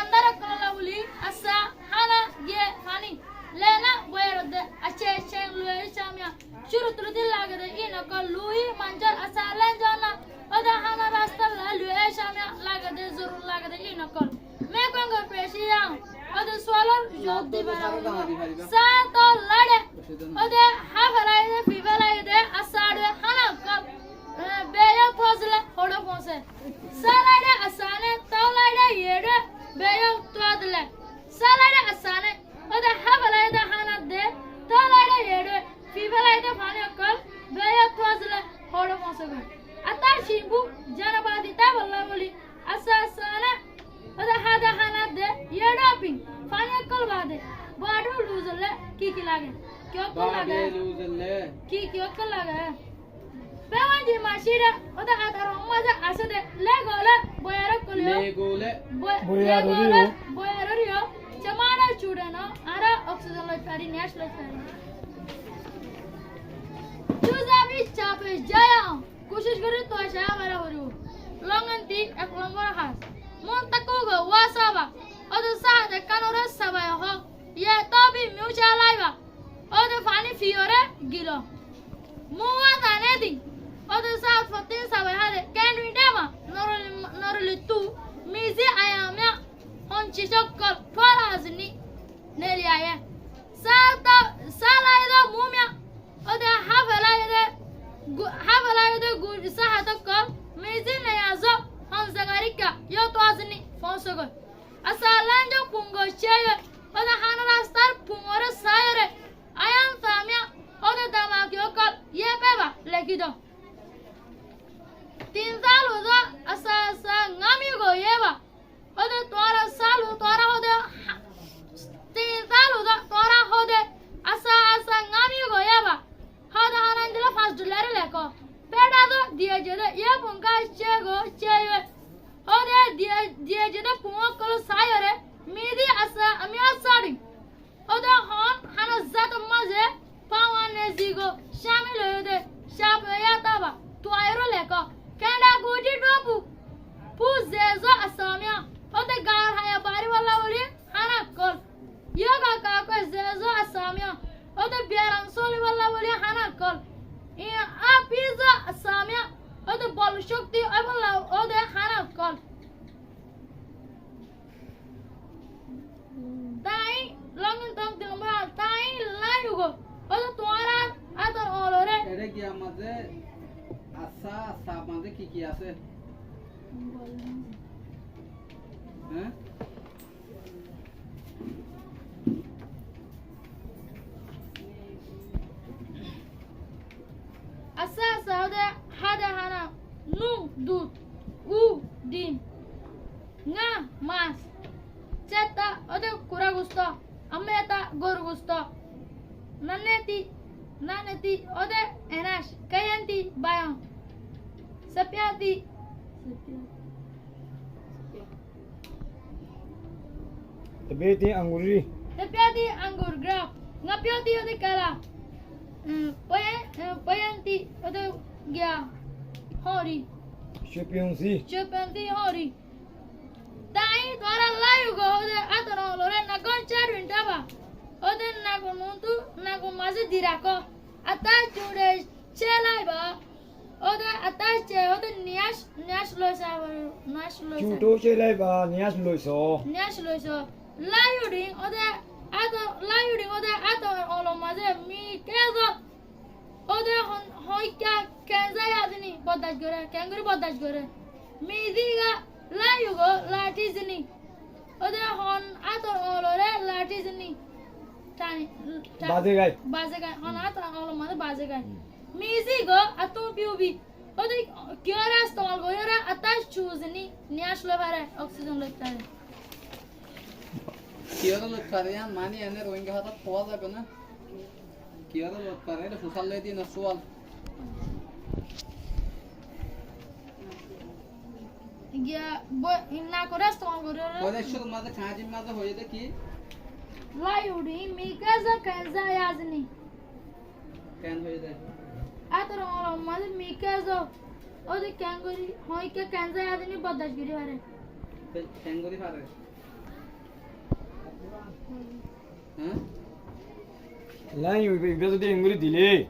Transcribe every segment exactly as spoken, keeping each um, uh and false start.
Andar ókkolólla bóli, assá, hána giyé faní. Lená boiyarot de, accá, céng luwai cámiya. Cúrut tulí de lage de, íin ókkol luwai manzor assá leén zona. Óde hána rastalla luwai cámiya lage de, zorur lage de, íin ókkol. Mé kuengor peci yían. Óde sualor juab di fariba. Sáñto laide. Óde há félai de, fi félai de, assá de hána ókkol. Eh, beyó tuazile hoçé foóñse. Sá laide assá ne, tó laide yéçe, beyó tuazile. Sá laide assá ne, óde há félai de hána de, tó laide yéçe, fi félai de faní ókkol, beyó tuazile hoçé foóñse goi. Attár cimbú zene badi táibolla bóli, assá assá ne, óde há de hána de, yéçe fin, faní ókkol bade, bade luzele ki ki lage? Ki ókkol lage? Bade luzele. Ki ki ókkol lage? Bewanji macíre, óde atar maze asé de, legole, boiyar ókkol yó. Legole. Bo-, boiyar legole, óri yó. Boiyar óri yó. Cemana cude no, añára oxygen loi fari, niyas loi fari. Cúzabi cape zaya, kucíc gorí tuáñra fara foribo. Longanti ek lombor has. Mun takugo wasaba, óde sáhade kanore sabai ho, ye tobi miuca laiba. Óde faní fiyóre gilo. Muwa zane din. Óde sáñt fottín sabai háde. Kendui dema. Noroli, noroli tu. Mizi ayamia. Hon cisókkol. Fóra asini. Neli aye. Sáñt, sálai do mumia. Óde háfelai de. Gu-, háfelai de gu-, sáhatókkol. Mizi neyazo. Hon zagaríkka. Yóto asini. Fóñsogoi. Assá lánjo pungo céyo, óde hána rastár pungoré sáyore, ayán samia, óde damaki ókkol yé peba lekí do. Tin sál uza assá assá ngámi goiyéba, óde tuáñra sál u tuáñra hóde, tin sál uza tuáñra hóde assá assá ngámi goiyéba. Hóde hán endilla fañs dhollare lekó. Féçazo diyé zedé yé pungá cégo céyo. Hóde diyé, diyé zedé pung ókkol sáyore, mizi assá, ami assári. Hóde hon hána zátor mazé fáwa nezigo cámil óiye de, cápe yátába, tuairó lekó. Kéndha guçí dhobu, fu zezo assámiya. Hóde gar haya bari bolla bóli hána ókkol. Yoga kakoi zezo assámiya, óde biyaram sólibolla bóli hána ókkol. Iña afizo assámiya, óde bol cókti óibolla óde hána ókkol. Tañí longin tong tin lombor, tañí láyugo, óde tuáñrar átor oñloré. Ere giya mazé assá, assá mazé ki ki asé? Hé? Assá, assá, óde háde hána, nun dud, u din, ngá mas, cétta, óde kura gusto, ammeta goru gusto, naneti, naneti, óde enac, kayanti bayon, sapiyati, sapiyati. Tepiyati anguri. Tepiyati angur graf. Ngapiyati óde kela. Mm, poye-, eh, poyanti óde giya hóri. Copiyonsi. Copiyonsi hóri. Tañí tuáñra láyugo óde átor oñloré nagon cáru intába. Óde nagon muntu nagon mazé dirakó. Atá cude célaiba. Óde atá ce, óde niyac, niyac loisa, niyac loisa. Cuto célaiba, niyac loiso. Niyac loiso. Láyudin, óde átor, láyudin, óde átor oñlor mazé mi kezo. Óde hon, hoikka kenza yadini boddac goré, kengori boddac goré. Miziga láyugo lathizini. Óde hon átor oñloré lathizini. Tani, ta-, baze gai. Baze gai. Hon átor oñlor mazé baze gai. Hmm. Mizigo atún piubi. Óde kiyóre estemal goríyore atá cúzini niyac loi fare, oxygen loi fare. Kiyóre loi fare, yián mani ene Rohingya hotát hoó zaibo na. Kiyóre loi fare, ere fusár loi diyé na sual. Giya, bo-, nakore estemal goríyore. Hoóde cúrur mazé, kañcir mazé hoiyé de ki? Láyudin mi kezo kenza yadini. Ken hoiyé de? Átor oñlor mazé mi kezo. Óde kengori, hoikka kenza yadini boddac gorí fare. Ke-, kengori fare? Há? Lañi ibá, ibá zodi engori dile,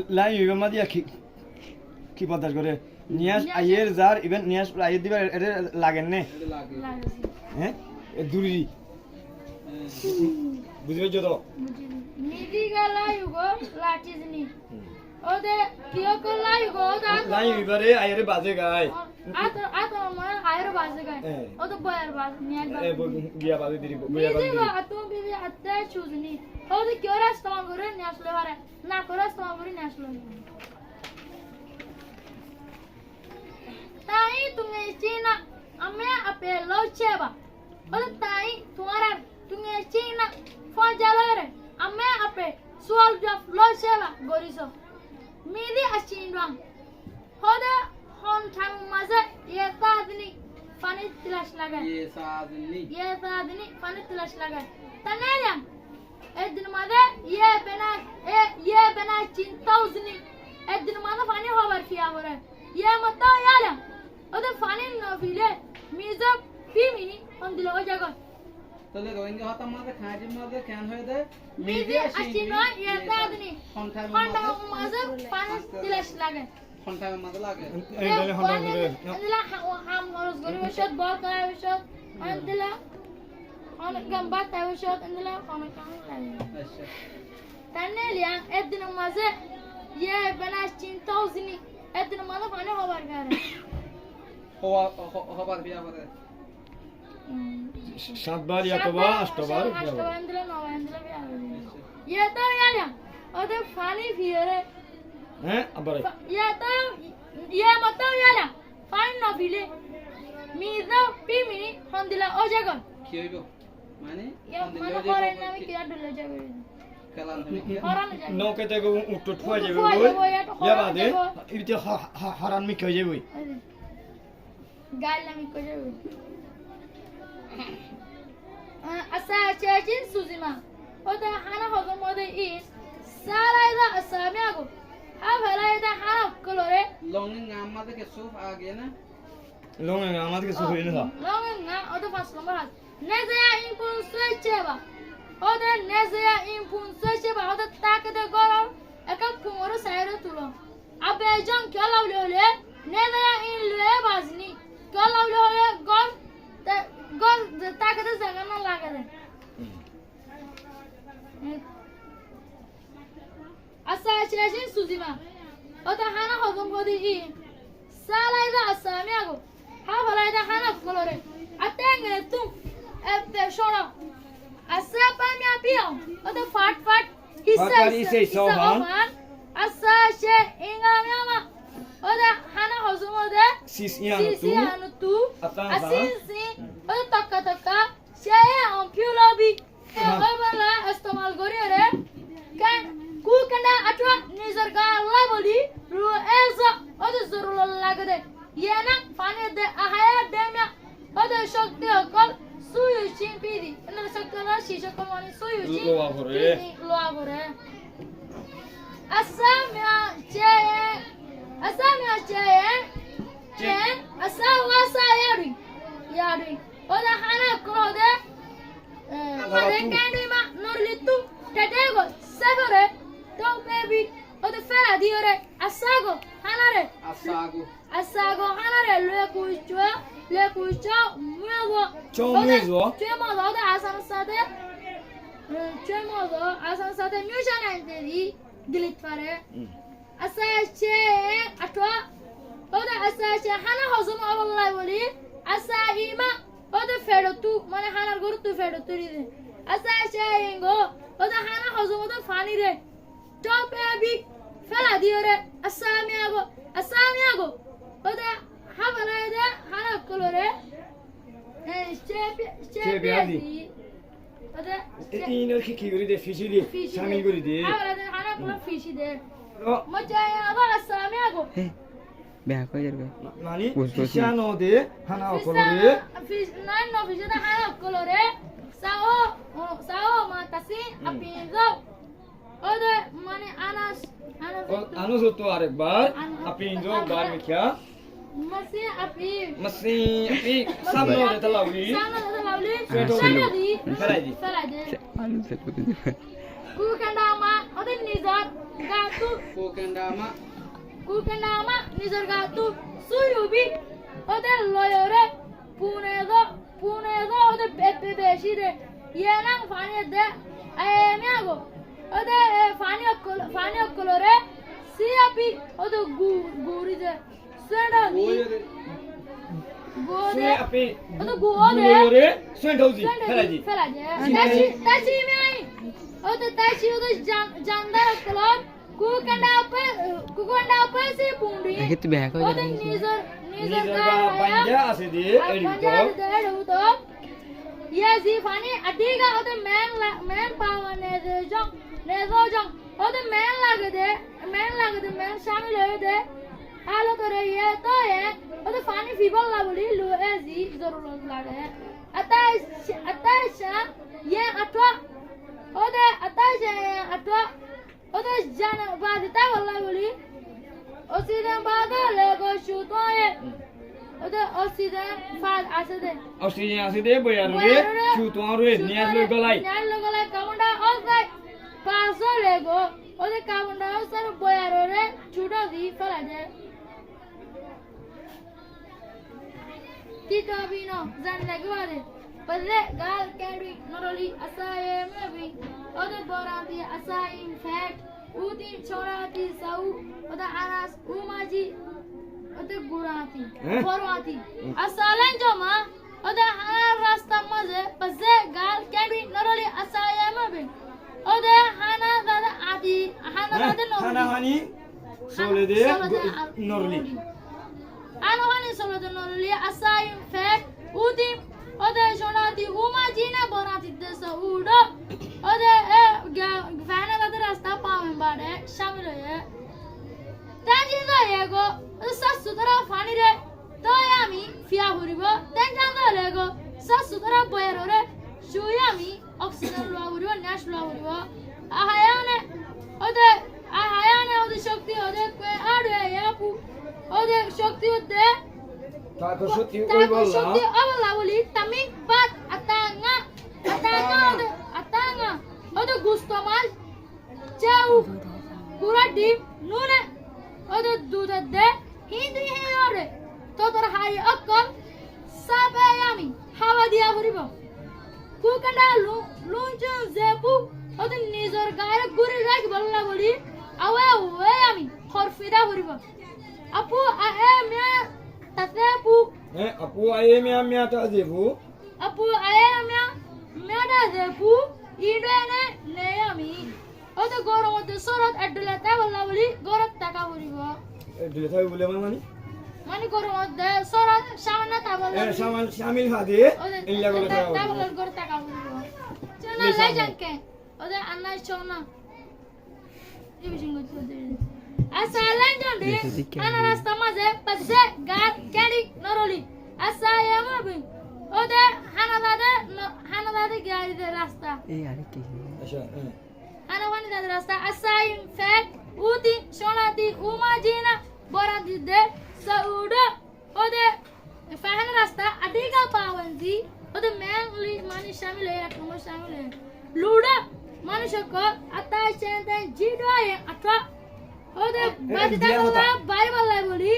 lañi ibá mazé ki, ki bordac gore? Niyas aiyér zar, ibá niyas aiyér dibar ere lager né? Ere lage. Lage. Há? E duri. Há. Buzi faijjo to? Buzi. Mizi ga lañi go lati zini. Hmm. Óde kiyókkol lañi go, óde át. Lañi ibáre aiyóre bazé gái. Ó, át, át, aiyóre bazé gái. Hé. Óde boiyar bazé, niyas bazé. Hé, bo-, giya bazé diri, bo-, boiyar bazé diri. Mizi go atún bibi atte cúzini. Óde kiyóre istemal goré niyas loi fare. Nakore istemal goré niyas loi. Tañí tuñí cína, amme ape loi céba. Óde tañí tuáñrar tuñí cína fóñjalóre, amme ape sual juab loi céba goríso. Mizi acín duang. Óde hon thaimor mazé yé saazini faní tilac lage. Yé saazini. Yé saazini faní tilac lage. Tañí yá. Eddin mazé yé bena, e, yé bena cín tauzini. Eddin mazé faní hobar fiya goré. Yé motó yála. Óde faní nofile, mizo fimini hondila ói zagói. Tóile Rohingya hotár mazé, kañçir mazé keén hoiyé dé? Mizi acín duang, yé saazini. Hon thaimor mazé faní tilac lage. Hon thaimor mazé lage. Endilla ha-, ham horos goríbar cómot, bol goríbar cómot, endilla hon gom bát háibar cómot, endilla hon kam lage. Accá. Tañí yá, eddinor mazé yé bena cín tauzini, eddinor mazé faní hobar fiya goré. Hobar, ho-, hobar fiya goré. Sat bar ya to ba, act bar, act bar, endilla no bar, endilla fiya goré. Yé to yála, óde faní fiyóre. Hé, abar. Fa-, yé to, yé motó yála, faní nofile. Mizo fimini hondila ói zagói. Ki óibo? Mane, yé hondila mane ói zagói, horan nami ki? Ki adula zagói. Kalan nami ki? Horan zagói. Noke te go uttut fua zagói. Uttut fua zagói, yá bade, horan zagói. Ibite ho-, ho-, horan mi ki ói zagói? Ói. Gailla mi koi zaibo. Ah, asá, cecin suzima. Óde hána hozom óde in. Sálai za asá mi ago. Háfelai za hána okkolore. Longin nga mazé ke suf age na? Longin nga mazé ke suf ine sa. Longin nga óde fañs nombor hás. Nezaya in pun soicheba. Óde nezaya in pun soicheba. Óde táke de goro. Eka kumoro saire tulo. Abe zon kiyólla buli hoile, nezaya in loi bazini. Kiyólla buli hoile, gór, te-, gór ze táke de zaga no lage de. Asá, cecin suzima. Óde hána hozom gori i. Sálai za asá mi ago. Háfelai za hána okkolore. Atte nge tum. Ebbe córo. Asá, pami apiyo. Óde fat fat. Hissa, hissa, hissa, hissa, hofan. Asá, ce, inga, miyama. Óde hána hozom óde. Sis, iyan, sis, tu. Iyan, tu. Atan, atan. Asin, sin. Óde tokka, tokka. Ce, e, on, piu, lobi. E, ói bolla, estemal gori ore. Ken, ku, kenda, atwa, nizor ga, la, boli. Ru, e, zo. Óde zorur lage de. Yena, fani de, ahaya, bemya. Óde cókti ókkol, suyu cin pidi. Endilla cókti ókkol, sis ókkol mani suyu cin pidi lowa foré. Asá miya ce, asá miya ce, cin, asá wasa yari, yari. Óde hána ókkol óde, eh, óde kendi ma norlitu, tedego, sefore, tou bebi, óde fela diyore, aságo, hánare. Aságo. Aságo hánare lue kuico, lue kuico, muizo. Co muizo. Co muizo, óde asán sáte, eh, co muizo, asán sáte miuca nainte di dilit fare. Hmm. Asá ce atwa, óde asá ce hána hozom óbolla boli, asá ima, óde feçotu, mane hánar gorutu feçotu ride. Asá ce ingo, óde hána hozom óde fanire. Tou bebi, fela diyore, asá mi ago, asá mi ago. Óde háfelai de hána ókkolore. Eh, ce pi-, ce piyadi. Piyadi. Óde, e, inor ki ki gori de, fisi de, fisi de. Camil gori de. Háfelai de hána ókkol fisi de. Ro. Mo ce ago, asá mi ago. Hé, bek ói zargoi. Ma-, mani, fisa no de, hána ókkolore. Fisa, fis-, nai, no fisa de hána ókkolore. Sao, o, sao, ma, tasi, apinzo. Óde, mane, anas, anas. Ó, anas ottu arekbar, anas. Apinzo, bar mikya. Masi api. Masi api. Samno de talawi. Samno de talawi. Suéñtho di, félai di. Félai de. Kúkendha ama óde nizor gattú. Kúkendha ama. Kúkendha ama nizor gattú súi ubi óde loiyóre, fúne dó, fúne dó óde be-, be-, beci de. Yían faní de, aiyé miyago. Óde, e, faní ókkol, faní ókkolore síyafi óde gu-, guri de. Suéñtho di. Gu de. Suéñtho di. Óde gu de. Gu re, suéñtho di. Suéñtho di. Félai di. Félai di. Taci, taci miyai. Óde taci óde jan-, jandar ókkolor. Kúkendha uppe, kúkendha uppe si pundi. Ekittu bek ói jai. Óde nizor, nizor ga banja asé de, ar eri banja uto. Asé de, eri uto. Yé zi faní adíga óde men la-, men pawa ne de jong, ne do jong. Óde men lage de, men lage de, men camil óiye de. Hálotore yé to yé, óde faní fibálla buli lu e zi zorurot lage. Atáic, atáic yé athá. Óde atáic yé athá. Óde jana badi tábolla buli. Oksijen bade lego cutuañre. Óde oksijen fas asé de. Oksijen asé de, boiyarore, boiyarore, cutuañre, cutuañre, niyas loi golai. Niyas loi golai, kabon dai oksaid fas lego. Óde kabon dai oksaid boiyarore, cuto di félai de. Tito bino, zan lagi bade. Bade gal kendri noroli asaye mebi. Óde borati asayin fek. Utin chorati sau. Óde anas umaji. Óde gurati. Eh? Borati. Hmm. Asalen joma. Óde hana rasta maze. Bade gal kendri noroli asaye mebi. Óde hana dada ati. Hana dada noroli. Hana hani. Solede, solede gu-, a-, norli. Norli. Ano hani solede norli, asayin fek, udim, ode sonati, uma jina bonati desa udo. Ode, e, ga-, fene gade rasta pawen bade, shamil oye. Tenji do yego, ode saf sutra fani re, to ami fiya foribo, tenji do yego, saf sutra boyar ore, sui ami oksijen lowa foribo, niyas lowa foribo. Ahayane, ode, ahayane, ode shokti, ode kue, ade yapu, ode shokti, ode takot shokti, takot óibolla. Shokti óibolla buli, tamik bat, atanga, atanga, ode, atanga, ode gusto mas, chau, gura dim, nune, ode dud de, Hindi hiyore, totor hai okkol, sabe ami, hawa diya foribo. Kukanda lu-, lunchun zepu, ode nizor gare guri rakiballa buli, awe awe ami, horfida foribo. Apu ae miya tazepu. Eh, apu ae miya miya tazepu. Apu ae miya, miya tazepu, idene neyami. Óde góror modde sórot eddile táibolla buli górot táka foribo. Eddile táibo buli mani? Mani góror modde sórot samanna táibolla buli. Eh, saman-, samil hadi, óde illa górot táka foribo. Táibolla górot táka foribo. Chona lai janke. Óde anna chona. Division goitte óde. Asa, lain jonde. Ana rasta maze, pase, gar, keri, noroli. Asa, yama bin. Óde, hana dade, no, hana dade gari de rasta. Ei, are ki? Acha, eh. Hana fani dade rasta. Asayin fek, uti, sonati, uma jina, borati de, saudo. Óde, fehena rasta, adiga pawanzi. Óde, mainly, mani shamil hai, ek nombor shamil hai. Luda, mani shokol, ata shenten, jido hai, atra. Óde, eh, bati eh, takola, bari ballai boli,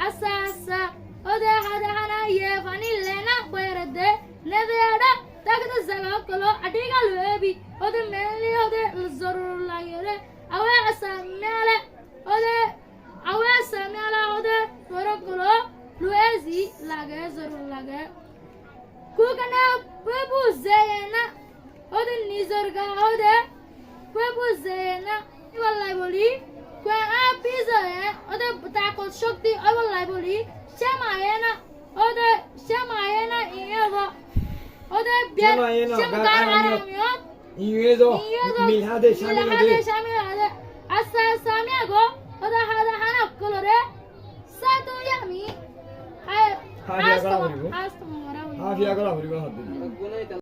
asa, asa. Óde, hade hana, ye fani lena, boyarede, nede ada, takde zaga kolo, adiga luebi. Óde, mainly, óde, zorur lagere. Awe asa, mele, óde, Awe sami ala ode borok gulo luezi lage, zorur lage. Kukana pepu zeyena ode nizor ga ode pepu zeyena ibalai boli kue a pizoye ode takot shokti obalai boli semayena ode semayena iye bo ode biar semayena gar aramiyot. Iñuezo, iñuezo, milhade, milhade, shamilade. Shamilade. Asa, samiago, oda hada hana kolore, sato yami. Hai, hafiya gora foribo. Hafiya gora foribo, hafiya.